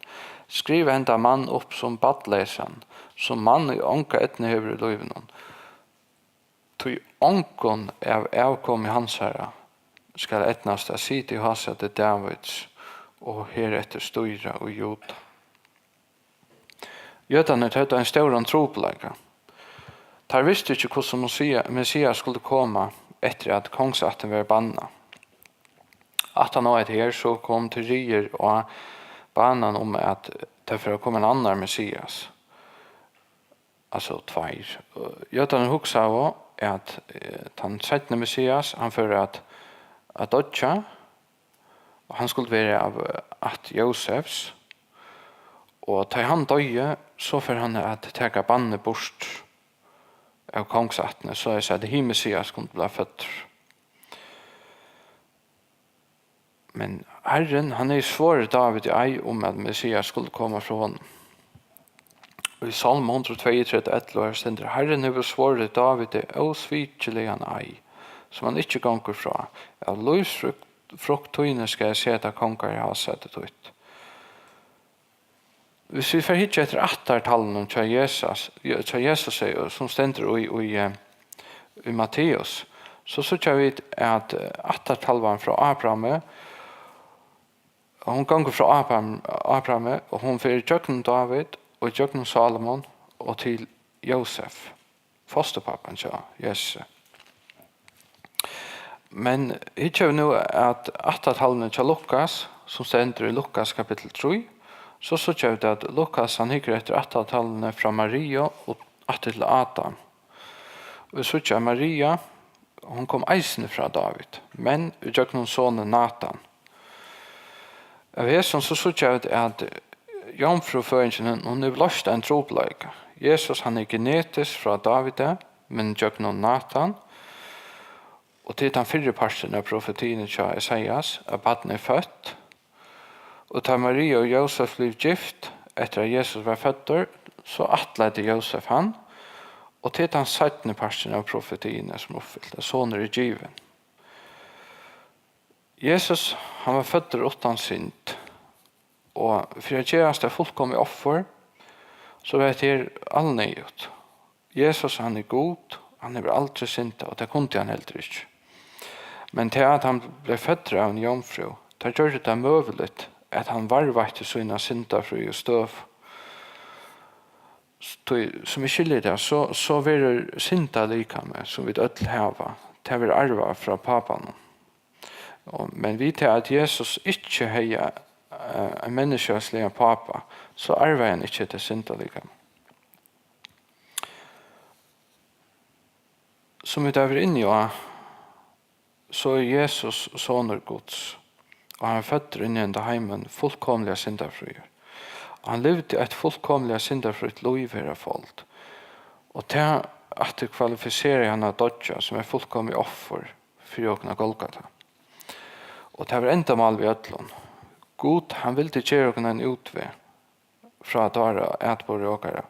Skriva henda mann upp sum barnleysan, sum mann, ið onga eydnu hevur í lívinum. Tí ongum av avkomi hansara skal eydnast at sita í hásæti Davids og hereftir stýra í Juda. Jødarnir høvdu ein stóran trupulleika. Teir vistu ikki, hvussu Messia-, Messias skuldi koma, eftir at kongsættin var bannað. Aftan á hetta her, so kom til riðir á banan um, at tað fer at koma ein annar Messias, altso tveir. Jødarnir hugsaðu, at, eh, tann seinni Messias, hann fór at, at doyggja, og hann skuldi vera av, eh, ætt Jósefs, og tá hann doyði, so fer hann at taka bannið burt av kongsættini, soleiðis at hin Messias kundi blíva føddur. Men Harrin, hann hevði svorið Dávid eið um, at Messias skuldi koma frá honum. Í Sálm hundrað og tveyogtretivu, ellivu, her stendur: Harrin hevur svorið Dávidi ósvikiligan eið, sum hann ikki gongur frá: Av lívsfrukt, frukt tíni skal eg seta kongar í hásæti títt. Hvis vit fara hyggja eftir ættartalinum hjá Jesus, hjá Jesus, sum stendur í, í, eh, í Matteus, so síggja vit, at, eh, ættartalvan frá Abrahami, hon gongur frá Abraham, Abrahami, og hon fer ígjøgnum Dávid og ígjøgnum Sálomon og til Jósef, fosturpabban hjá Jesusi. Men hyggja vit nú at ættartalinum hjá Lukas, sum stendur í Lukas kapittul trý, so síggja vit, at Lukas, hann hyggur eftir ættartalinum frá Maria og aftur til Adam. Og vit síggja, at Maria, hon kom eisini frá Dávid, men ígjøgnum sonin Natan. Av hesum so síggja vit, at jomfrúføðingin, hon, hon hevur loyst ein trupulleika. Jesus, hann er genetiskt frá Dávidi, men gjøgnum Natan, og til tann fyrri partin av profetiini hjá Esaias, at barnið er føtt. Og tá Maria og Jósef blivu gift, eftir at Jesus var føddur, so ættleiddi Jósef hann, og til tann seinni partin av profetiini, sum er uppfylt, at sonur er givin. Jesus, hann var føddur uttan synd, og fyri at gerast eitt fullkomið offur, so var hetta her alneyðugt. Jesus, hann er Gud, hann hevur aldri syndað, og tað kundi hann heldur ikki. Men tað, at hann bleiv føddur av eini jomfrú, tað gjørdi tað møguligt, at hann varðveitti sína syndafríu støðu. Tí, sum eg skilji tað, so, so verður syndalikamið, sum vit øll hava, tað verður arvað frá pápanum. Og, men við tað, at Jesus ikki hevði, eh, ein menniskjaligan pápa, so arvaði hann ikki hetta syndalikamið. Sum vit hava verið inni á, so er Jesus sonur Guds, og hann er føddur inn í henda heimin fullkomiliga syndafríur. Og hann livdi eitt fullkomiliga syndafrítt lív her á fold. Og tað aftur kvalifiseraði hann at doyggja sum eitt fullkomið offur fyri okkum á Golgata. Og tað var endamál við øllum. Gud, hann vildi gera okkum ein útveg frá dára atburði okkara.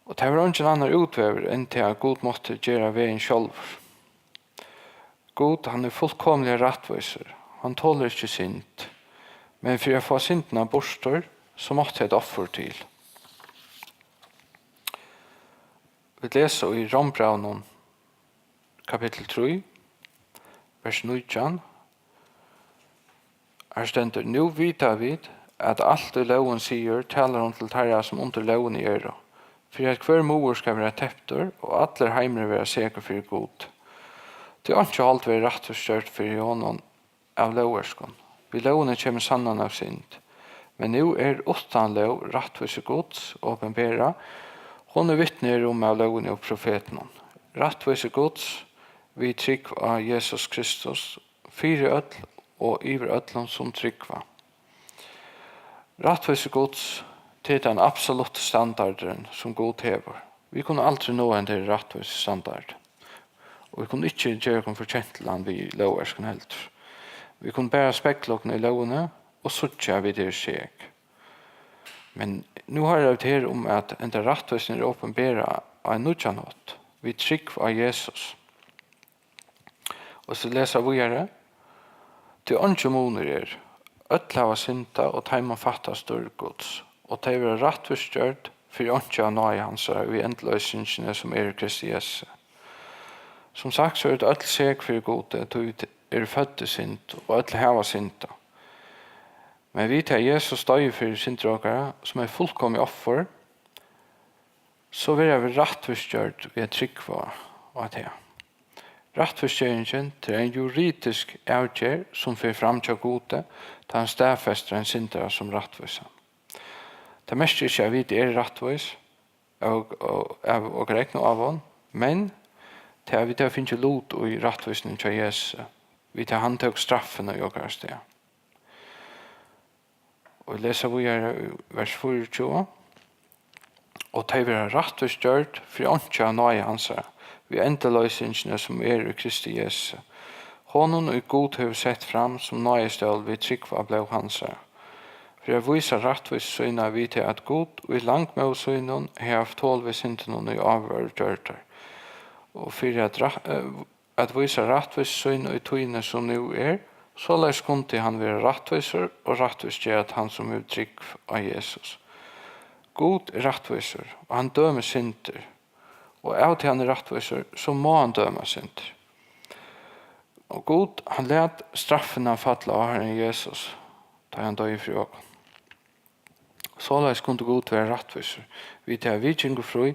Og tað var eingin annar útvegur enn tað, at Gud mátti gera vegin sjálvur. Gud, hann er fullkomiliga rættvísur. Hann tolir ikki synd. Men fyri at fáa syndina burtur, so mátti eitt offur til. Vit lesa í Rómbrævinum, kapittul trý, vers nítjan. Har stendur: Nú vita vit, at alt, ið lógin sigur, talar hon til teirra, sum undir lógini eru, fyri at hvør muður skal vera teptur, og allur heimurin vera sekur fyri Gud. Tí einki hold verður rættvísgjørt fyri honum av lógverkum. Við lógini kemur sannan av synd. Men nú er uttan lóg rættvísi Guds opinberað, hon, ið vitni eru um av lógini og profetunum, rættvísi Guds við trúgv á Jesus Kristus, fyri øll og yvir øllum, sum trúgva. Rættvísi Guds, tað er tann absolutti standardurin, sum Gud hevur. Vit kunnu aldri náa henda rættvísi standard. Og vit kunnu ikki gera okkum fortjent til hann við lógverkum heldur. Vit kunnu bara spegla okkum í lógini og síggja, at vit eru sek. Men nú hoyra vit her um, at henda rættvísin er opinberað á ein nýggjan hátt, við trúgv á Jesus. Og so lesa víðari: Tí eingin munur er, øll hava syndað og teimum fattar stýr Guds, og tey verða rættvísgjørd fyri einki av náði hansara við endurloysingini, sum er í Kristi Jesu. Sum sagt, so eru vit øll sek fyri Gudi, tí vit eru fødd í synd, og øll hava syndað. Men við tað, at Jesus doyði fyri syndir okkara, sum eitt fullkomið offur, so verða vit rættvísgjørd við at trúgva á tað. Rættvísgeringin, tað er ein juridisk avgerð, sum fer fram hjá Gudi, tá hann staðfestir ein syndara sum rættvísan. Tað merkir ikki, at vit eru rættvís av, av, av okkara egnu avon, men tað, at vit hava fingið lut í rættvísini hjá Jesusi, við tað, hann tók straffina í okkara stað. Og vit lesa víðari í vers fýraogtjúgu: Og tey verða rættvísgjørd fyri einki av náði hansara, við endurloysingini, sum er í Kristi Jesusi. Honum, ið Gud hevur sett fram sum náðistól við trúgv á blóð hansara, fyri at vísa rættvísi sína við tað, at Gud í langmóði sínum hevur havt tol við syndunum í ávørð gjørdar, og fyri at ræ-, eh, at vísa rættvísi sína í tíðini, sum nú er, soleiðis kundi hann vera rættvísur og rættvísgera tann, sum hevur trúgv á Jesus. Gud er rættvísur, og hann dømir syndir, og av tí hann er rættvísur, so má hann døma syndir. Og Gud, hann læt straffina falla á Harran Jesus, tá hann doyði fyri okkum. Soleiðis kundi Gud vera rættvísur, við tað, at vit gingu frí,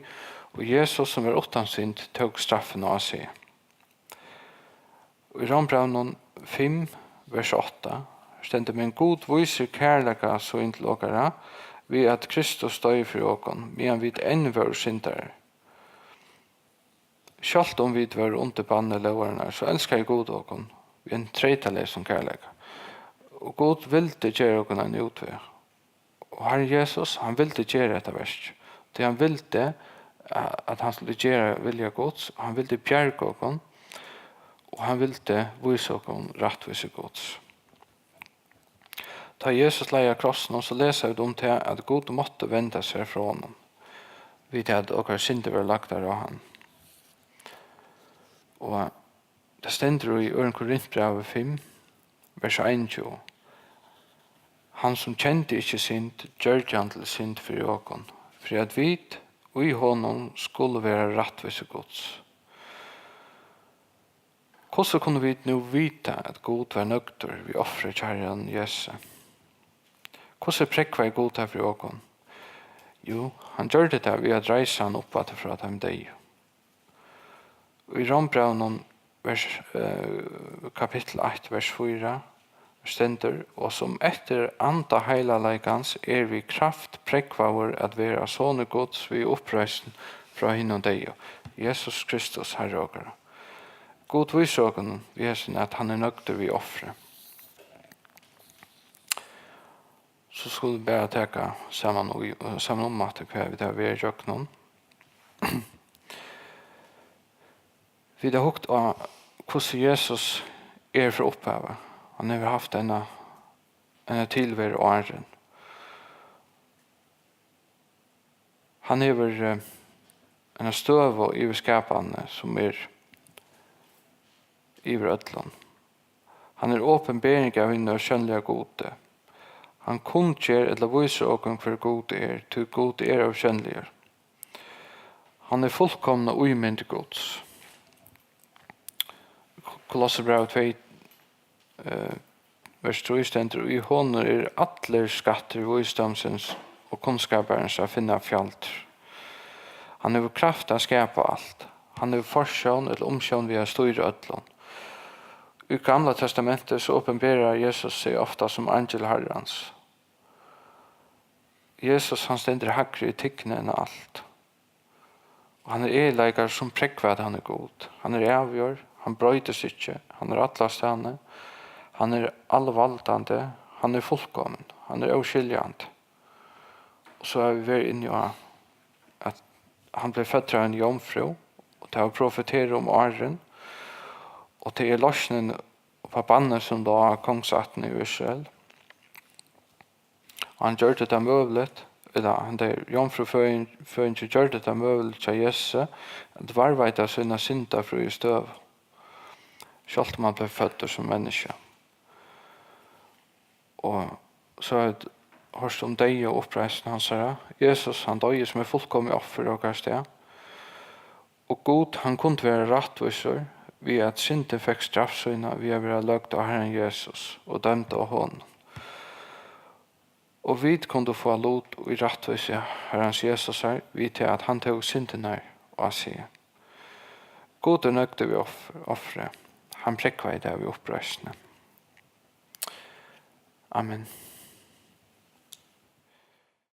og Jesus, sum var uttan synd, tók straffina á seg. Í Rómbrævinum fimm, vers átta stendur: Men Gud vísir kærleika sín til okkara, við at Kristus doyði fyri okkum, meðan vit enn vóru syndarar. Sjálvt um vit vóru undir banni lógarinnar, so elskaði Gud okkum við einum treytaleysum kærleika. Og Gud vildi gera okkum ein útveg. Og Harrin Jesus, hann vildi gera hetta verk. Tí hann vildi, eh, at hann skuldi gera vilja Guds, og hann vildi bjarga okkum, og hann vildi vísa okkum rættvísi Guds. Tá Jesus leið á krossinum, so lesa vit um tað, at Gud mátti venda sær frá honum, við tað at okkara syndir vóru lagdar á hann. Og tað stendur í Øðrum Korintbrævi fimm, vers einogtjúgu: Hann, sum kendi ikki synd, gjørdi hann til synd fyri okkum, fyri at vit í honum skulu vera rættvísi Guds. Hvussu kunnu vit nú vita, at Gud var nøgdur við ofrið hjá Harranum Jesusi? Hvussu prógvaði Gud tað fyri okkum? Jú, hann gjørdi tað við at reisa hann upp aftur frá teimum deyðu. Í Rómbrævinum, vers, eh, kapittul eitt, vers fýra, stendur: Og sum eftir anda heilagleikans er við kraft prógvaður at vera sonur Guds við uppreisn frá hinum deyðu, Jesus Kristus, Harra okkara. Gud vísir okkum við hesum, at hann er nøgdur við ofrið. So skulu vit bara taka saman í, saman um aftur, hvat vit hava verið ígjøgnum. Vit hava hugt á, hvussu Jesus er frá upphavi. Hann hevur havt eina, eina tilveru áðrenn. Hann hevur, eh, eina støðu yvir skapanini, sum er yvir øllum. Hann er opinbering av hinum ósjónliga Gudi. Hann kunngerð ella vísir okkum, hvør Gud er, tí Gud er ósjónligur. Hann er fullkomna ímynd Guds. Kolossebrævið tvey, eh, vers trý stendur: Í honum er allur skattur vísdómsins og kunnskaparins at finna fjaldur. Hann hevur kraft at skapa alt. Hann hevur forsjón ella umsjón við at stýra øllum. Í Gamla Testamenti so opinberar Jesus seg ofta sum eingil Harrans. Jesus, hann stendur hægri í tigni enn alt. Og hann er eginleikar, sum prógva, at hann er Gud. Hann er ævigur, hann broytist ikki, hann er allastaðni, hann er alvaldandi, hann er fullkomin, hann er óskiljandi. Og so hava vit verið inni á, at hann bleiv føddur av eini jomfrú, og tað var profeterað um áðrenn, og tað er loysnin upp á bannið, sum lá á kongsætini í Ísrael. Og hann gjørdi tað møguligt ella hann der jomfrúføðingin gjørdi tað møguligt hjá Jesusi at varðveita sína syndafríu støðu, sjálvt um hann bleiv føddur sum menniskja. Og so er hoyrt um deyða og uppreisn hansara. Jesus, hann doyði sum eitt fullkomið offur í okkara stað. Og Gud, hann kundi vera rættvísur, við at syndin fekk straff sína við at vera løgd á Harran Jesus og dømd á honum. Og vit kundu fáa lut í rættvísi Harrans Jesusar við tað, at hann tók syndirnar á seg. Gud er nøgdur við ofr-, ofrið. Hann prógvaði tað við uppreisni. Amen.